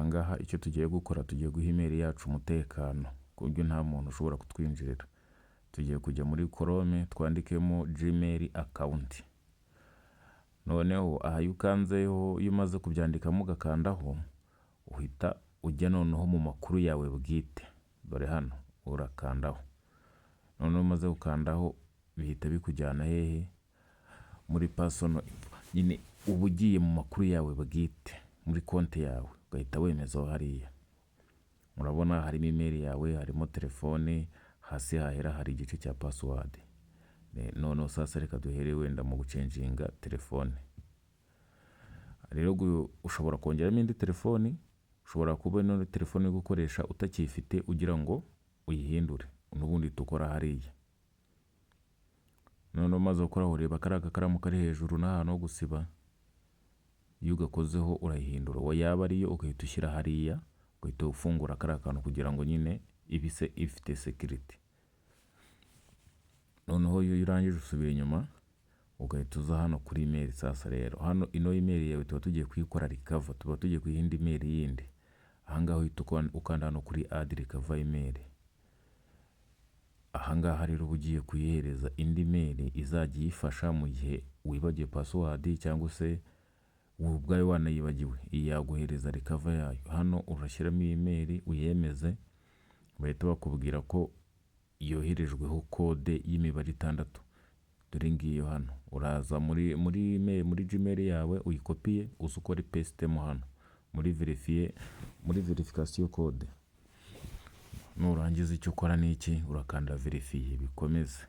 Ahangaha icyo tugiye gukora, tugiye guha email yacu umutekano ku buryo nta muntu ushobora kutwinjirira. Tugiye kujya muri Chrome, twandikemo Gmail account. Noneho aha iyo ukanzeho, iyo umaze kubyandikamo ugakandaho, uhita ujya noneho mu makuru yawe bwite. Dore hano urakandaho. Noneho umaze gukandaho, bihita bikujyana hehe? Muri personal nyine, uba ugiye mu makuru yawe bwite muri konti yawe, ugahita wemezaho hariya. Murabona harimo email yawe, harimo telefone, hasi hahera hari igice cya password. Noneho sasa reka duhere wenda mu gucenjinga telefone. Rero ushobora kongeramo indi telefoni, ushobora kuba ino telefone uri gukoresha utakiyifite, ugira ngo uyihindure, n'ubundi uhita ukora hariya. Noneho umaze gukora, ureba kariya gakaramu kari hejuru n'ahantu ho gusiba, iyo ugakozeho urayihindura. Yaba ariyo, ugahita ushyira hariya, ugahita ufungura kariya kantu kugira ngo nyine ibise ifite security. Noneho iyo urangije, usubira inyuma, ugahita uza hano kuri email. Sasa rero hano ino email yawe tuba tugiye kuyikora recover, tuba tugiye kuyiha indi email yindi. Ahangaha uhita ukanda hano kuri add recover email. Ahangaha rero uba ugiye kuyihereza indi mail izajya iyifasha mu gihe wibagiwe password cyangwa se wowe ubwawe wanayibagiwe, iyi yaguhereza recover yayo. Hano urashyiramo iyi mail uyemeze, bahita bakubwira ko yoherejweho kode y'imibare itandatu. Dore ngiyo hano. Uraza muri email, muri Gmail yawe, uyikopiye, uze ukore paste mo hano muri verify, muri verification code. Nurangiza icyo ukora ni iki? Urakanda verify, bikomeze.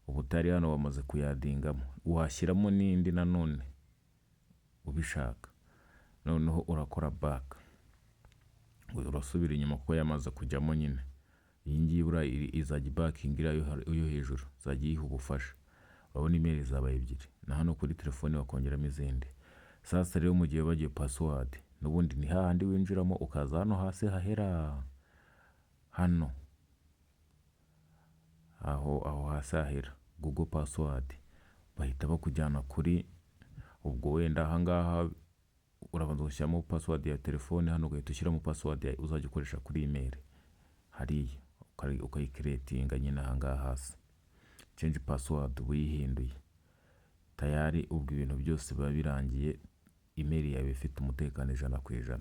Ubu utari hano wamaze kuyadingamo, washyiramo n'indi nanone ubishaka. Noneho urakora back, urasubira inyuma kuko yamaze kujyamo nyine. Iyi ngiyi buriya izajya ibakinga iriya yo hejuru, izajya iyiha ubufasha. Urabona email zabaye ebyiri, na hano kuri telefone wakongeramo izindi. Sasa rero mu gihe bagiye password, n'ubundi ni hahandi winjiramo, ukaza hano hasi hahera hano, aho hasi hahera Google password, bahita bakujyana kuri ubwo. Wenda ahangaha urabanza ugashyiramo password ya telefone, hano ugahita ushyiramo password yawe uzajya ukoresha kuri email hariya, ukayikeretinga nyine ahangaha hasi. Change password, uba uyihinduye tayari. Ubwo ibintu byose biba birangiye, email yawe ifite umutekano 100%.